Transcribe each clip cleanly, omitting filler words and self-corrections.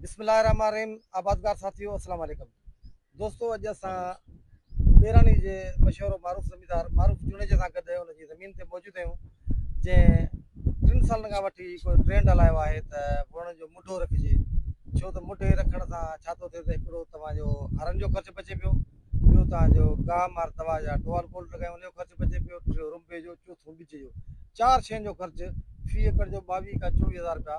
بسم الله الرحمن الرحيم آبادگار ساٿيو السلام عليڪم دوستو اڄ اسان ميراني جي مشهور و معروف زميندار معروف جوڻيجي سان گڏ ان جي زمين تي موجود آهيون جنهن ٽن سالن کان وٺي ڪو ٽرينڊ هلايو آهي ته ووڻن جو مڍو رکجي ڇو ته مڍي رکڻ سان ڇا ٿو ٿئي ته هڪڙو توهان جو هرن جو خرچ بچي پيو ٻيو توهان جو گاهه مار دوا جا ڊوال ڪولڊ لڳايون ان جو خرچ بچي پيو، ٽيون رنبي جو، چوٿون ٻج جو. چار شين جو خرچ في ايڪڙ جو 22 کان 24 هزار رپيا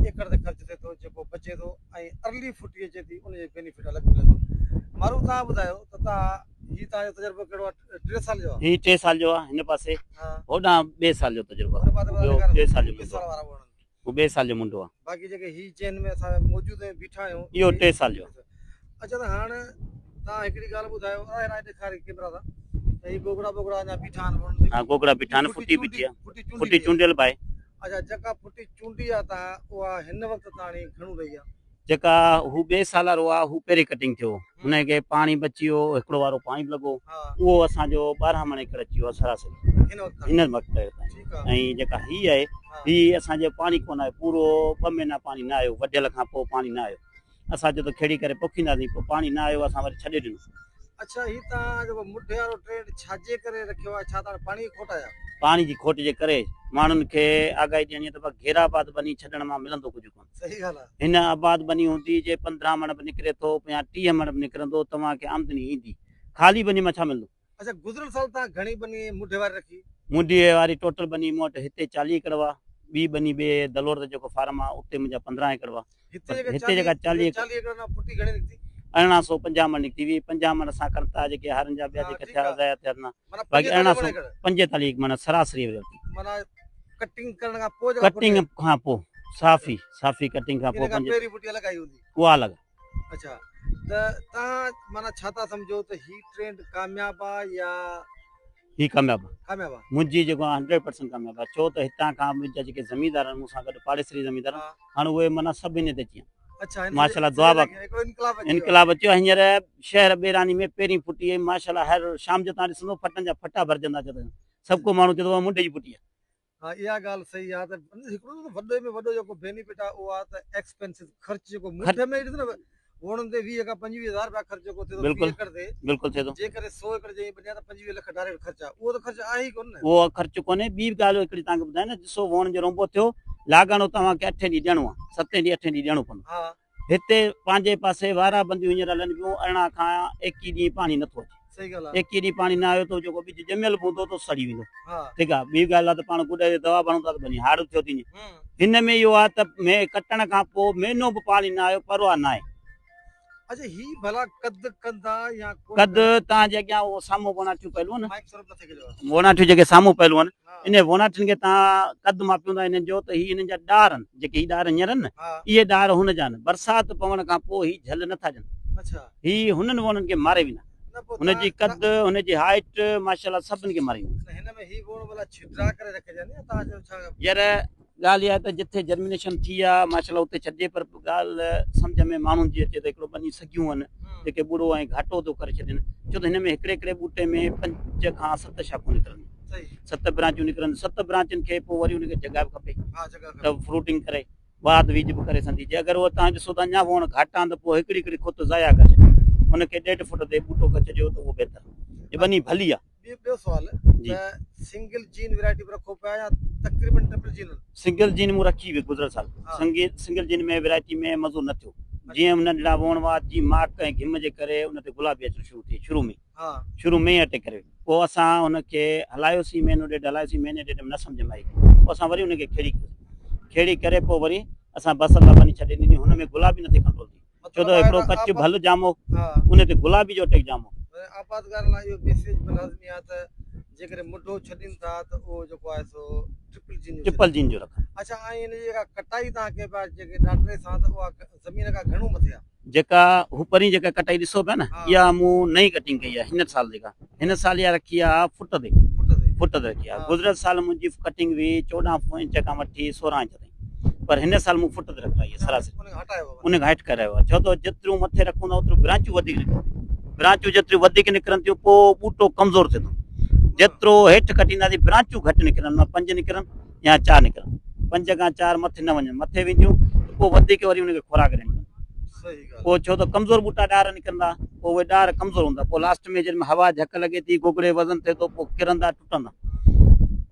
ايڪڙ تي خرچ ٿئي ٿو جيڪو بچي ٿو ۽ ارلي ڦٽي اچي ٿي ان جو بينيفٽ الڳ ملي ٿو. معروف توهان ٻڌايو ته توهان هي توهان جو تجربو ڪهڙو آهي ٽي سال جو آهي؟ هي ٽي سال جو آهي هن پاسي هوڏانهن ٻئي سال جو تجربو آهي ٻيو ٻئي سال جو منڊو آهي هو ٻئي سال جو منڊو آهي. باقي جيڪي هي چين ۾ اسان موجود ۽ بيٺا آهيون اهو ٽي سال جو آهي. اڇا ته هاڻ توهان هڪڙي ڳالهه ٻڌايو آهي راء ڏيکاري ڪيمرا سان ته هي گوگڙا بوگڙا اڃا بيٺا آهن وڻن تي ها گوگڙا بيٺا آهن ڦٽي بيٺي آهي ڦٽي چونڊيل به آهي. اڇا جيڪا ڦٽي چونڊي آهي توهان اها هن وقت تاڻي گهڻو رهي آهي؟ جيڪا هو ٻئي سال وارو آهي هو پهرين ڪٽنگ ٿيو هن کي پاڻي بچي ويو هڪڙو وارو پاڻي به لڳو اهو اسان جو 12 مڻ ايڪڙ اچي ويو سراسري هن وقت تائين ۽ جيڪا هي آهي هي اسان جو پاڻي ڪونه آيو پورو ٻه مهينا پاڻي نه آيو وڍيل کان پوء پاڻي نه آيو اسان چيو ته کيڙي ڪري پوکينداسين پوء پاڻي نه آيو اسان وري ڇڏي ڏنو. اڇا هي توهان جيڪو مٺ وارو ٽرينڊ ڇاجي ڪري رکيو آهي ڇا توهان پاڻي جي کوٽ آهي ڇا؟ پاڻي جي کوٽ جي ڪري ماڻهن کي آگاهي ڏيڻي آهي ته بس غير آباد ٻني ڇڏڻ مان ملندو ڪجهه ڪونه. صحيح ڳالهه آهي. هن آباد ٻني هوندي جي 15 مڻ به نڪري ٿو يا 30 مڻ به نڪرندو توهان کي آمدني ايندي. خالي ٻني مان ڇا ملندو؟ اڇا گذريل سال توهان گهڻي ٻني مڍي واري رکي؟ مڍي واري ٽوٽل ٻني مون وٽ هتي 40 ايڪڙ هئا، ٻي ٻني ٻي دلور تي جيڪو فارم آهي اتي منهنجا 15 ايڪڙ هئا. هتي جيڪا 40 ايڪڙ مان ڦٽي گهڻي نڪتي؟ 1850 مڻ نڪتي هئي، 50 مڻ اسان ڪڻتا جيڪي هارين جا ٻيا جيڪي ٿيا ضايع ٿيا نه باقي 1845 مڻ سراسري ايوريج ٿي. معنيٰ ڪٽنگ ڪرڻ کان پوء جيڪا ڪٽنگ کان پوء صافي صافي ڪٽنگ کان پوء ان کان پهرين ڦٽي الڳ آئي هوندي. اها الڳ. اڇا ته توهان معنيٰ ڇا ٿا سمجهو ته هي ٽرينڊ ڪامياب آ يا هي ڪامياب آ منهنجي جيڪو آ هنڊريڊ پرسنٽ ڪامياب آ ڇو ته هتان کان منهنجا جيڪي زميندار آهن مون سان گڏ پاڙيسري زميندار آهن هاڻ اهي معنيٰ سڀ انهي تي اچي ويا ماشاء الله دعا باقي انقلاب اچي ويو هينئر شهر ٻيراني ۾ پهرين ڦٽي آئي ماشاء الله هر شام جو توهان ڏسندو ڦٽن جا ڦٽا ڀرجندا اچن سڀ ڪو ماڻهو چوندو منڊي جي ڦٽي آ. ها اها ڳالهه صحيح آهي ته هڪڙو ته وڏي ۾ وڏو جيڪو بينيفٽ آهي اهو آهي ته ايڪسپينسز خرچ جيڪو مٺ ۾ ڏس نه ووڻن تي 20 کان 25 هزار رپيا خرچ جيڪو ٿئي ٿو في ايڪڙ تي بلڪل ٿئي ٿو جيڪڏهن 100 ايڪڙ جي ٻني آهي ته 25 لک ڊائريڪٽ خرچ آهي اهو ته خرچ آهي ئي ڪونه نه. اهو خرچ ڪونهي ٻي به ڳالهه هڪڙي توهان کي ٻڌايان نه ڏسو ووڻ جو رونبو ٿيو لاڳاڻو توهان کي اٺين ڏينهن ڏيڻو آهي ستين ڏينهن اٺين ڏينهن ڏيڻو پوندو هتي پنهنجي پاسي وارا بنديون هينئر هلن پيون 18 کان 21 ڏينهن پاڻي نٿو اچي. 21 ڏينهن پاڻي نه آيو ته جيڪو ٻج ڄميل به هوندو ته سڙي ويندو. ٺيڪ آهي ٻي ڳالهه آهي ته پاڻ گڏ تي دوا به هڻون ٿا ته ٻني هاڙ به ٿيو ٿي وڃي. هن ۾ اهو آهي ته ڪٽڻ کان پوء مهينو به پاڻي نه آيو پرواهه ناهي. اڇا هي ڀلا قد ڪندا يا ڪونه قد توهان جي اڳيان اهو سامهون ووڻاٺيون پيل هئن ووڻاٺيون جيڪي سامهون پيل هئن انهي ووڻاٺين کي توهان قد ماپيون ٿا انهن جو ته هي انهن جا ڏار آهن جيڪي هي ڏار هينئر آهن نه اهي ڏار هن جا آهن برسات پوڻ کان پوء هي جهل نٿا ڏين هي هنن ووڻن کي ماري ويندا هن جي قد هن جي هائيٽ ماشاءالله سڀن کي ماري ويندا. يار ڳالهه اها آهي ته جتي جرمينيشن ٿي آهي ماشاء الله اتي ڇڏجي پر ڳالهه سمجهه ۾ ماڻهن جي اچي ته هڪڙو ٻني سگهيون آهن جيڪي ٻڙو ۽ گهاٽو ٿو ڪري ڇڏين ڇو ته هن ۾ هڪڙي هڪڙي ٻوٽي ۾ 5 کان 7 شاخون نڪرن 7 برانچون نڪرن 7 برانچن کي پوء وري ان کي جڳهه به کپي ته فروٽنگ ڪري واڌ ويجهه به ڪري سگهندي جي اگر اهو تان ڏسو ته اڃا ووڻ گهاٽا آهن ته پوء هڪڙي هڪڙي کت ضايع ڪري ڇڏيو ان کي ڏيڍ فوٽ تي ٻوٽو ڪري ڇڏيو ته اهو بهتر هي ٻني ڀلي آهي. ٻيو سوال ته سنگل جين ورائٽي به رکو پيا يا تقريبن ٽرپل جين؟ سنگل جين مون رکي هئي گذريل سال سنگل جين ۾ ورائٽي ۾ مزو نه ٿيو جيئن ننڍڙا ووڻ هئا جي ماڪ ۽ گهم جي ڪري ان تي گلابي اچڻ شروع ٿي شروع ۾ شروع ۾ ئي اٽيڪ ڪري وئي پوء اسان ان کي هلايوسين مهينو ڏيڍ هلايوسين مهيني ڏيڍ ۾ نه سمجهه ۾ آئي پوء اسان وري ان کي کيڙي ڪيوسين کيڙي ڪري پوء وري اسان بصر لاء ٻني ڇڏي ڏني هن ۾ گلابي نٿي ڪنٽرول ٿي ڇو ته هڪڙو ڪچ ڀل جام هو ان تي گلابي جو اٽيڪ جام هو. آبادگارن لاء اهو ميسيج به لازمي آهي ته جيڪڏهن مڍو ڇڏين ٿا ته اهو جيڪو آهي سو ٽرپل جين جو ٽرپل جين جو رکن. اڇا ۽ ان جي جيڪا ڪٽائي توهان ڪئي پيا جيڪي ڏاٽري سان ته اها زمين کان گهڻو مٿي آهي. جيڪا هو پرين جيڪا ڪٽائي ڏسو پيا نه اها مون نئين ڪٽنگ ڪئي آهي هن سال جيڪا هن سال اها رکي آهي فٽ تي فٽ تي رکي آهي گذريل سال منهنجي ڪٽنگ هئي 14 انچ کان وٺي 16 انچ تائين پر هن سال مون فٽ تي رکرائي آهي سراسري ان کان هيٺ ڪرايو آهي ڇو ته جيتريون مٿي رکون ٿا اوتريون برانچون وڌيڪ نڪرن ٿيون برانچون جيتريون وڌيڪ نڪرن ٿيون پوء ٻوٽو ڪمزور ٿئي ٿو جيترو هيٺ ڪٽينداسين برانچون گهٽ نڪرن مان پنج نڪرن يا چار نڪرن پنج کان چار مٿي نه وڃن مٿي وينديون ته پوء وڌيڪ وري ان کي خوراڪ ڏيڻي پوندي. پوء ڇو ته ڪمزور ٻوٽا ڏار نڪرندا، پوء اهي ڏار ڪمزور هوندا، پوء لاسٽ ۾ جڏهن هوا جهڪ لڳي ٿي، گوگڙي وزن ٿئي ٿو، پوء ڪرندا ٽٽندا،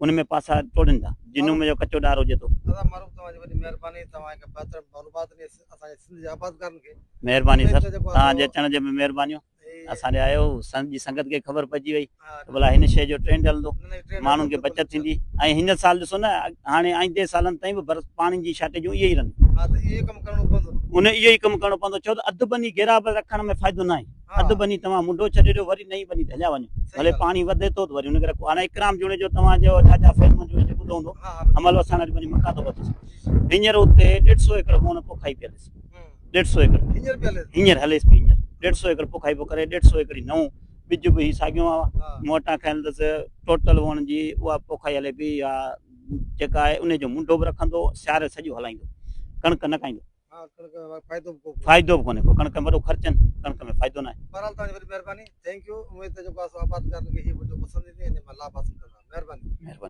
ان ۾ پاسا ٽوڙيندا، جي نم جو ڪچو ڏار هجي ٿو. ادا معروف توهان جي وڏي مهرباني توهان هڪ بهترين معلومات ڏني اسان جي سنڌ جي آبادگارن کي. مهرباني سر توهان جي اچڻ جي به مهربانيون. اسان ڏي آيو سنڌ جي سنگت کي خبر پئجي وئي ته ڀلا هن شيء جو ٽرينڊ هلندو ماڻهن کي بچت ٿيندي ۽ هن سال ڏسو نه هاڻي آئيندي سالن تائين به برس پاڻي جي شارٽيجون اهي ئي رهنديون ان اهو ئي ڪم ڪرڻو پوندو ڇو ته اڌ ٻني گيرا رکڻ ۾ فائدو ناهي اڌ ٻني توهان منڍو ڇڏي ڏيو وري نئين ٻني تي هليا وڃو ڀلي پاڻي وڌي ٿو ته وري ان کي رکو هاڻي اڪرام جوڻيجو توهان جو چاچا فيض محمد جوڻيجو ٻڌو هوندو عمل وساڻ واري ٻني مڪان ٿو پتس هينئر اتي ڏيڍ سو ايڪڙ مون پوکائي پيل ڏيڍ سو ايڪڙ هينئر هليس پئي هينئر ڏيڍ سو ايڪڙ پوکائي پيو ڪري ڏيڍ سو ايڪڙ نئون ٻج به هي ساڳيو آ مون وٽان کنيل اٿس ٽوٽل وڻ جي اها پوکائي هلي پئي اها جيڪا آهي ان جو منڍو به رکندو سياري سڄو هلائيندو ڪڻڪ نه کائيندو فائدو به ڪونهي ڪو ڪڻڪ ۾ وڏو خرچ آهن ڪڻڪ ۾ فائدو ناهي. بهرحال توهان جي وڏي مهرباني thank you اميد ته جيڪو آهي سو آبادگارن کي هي وڊيو پسند ايندي ۽ ان مان لاڀ حاصل ڪندا مهرباني. مهرباني.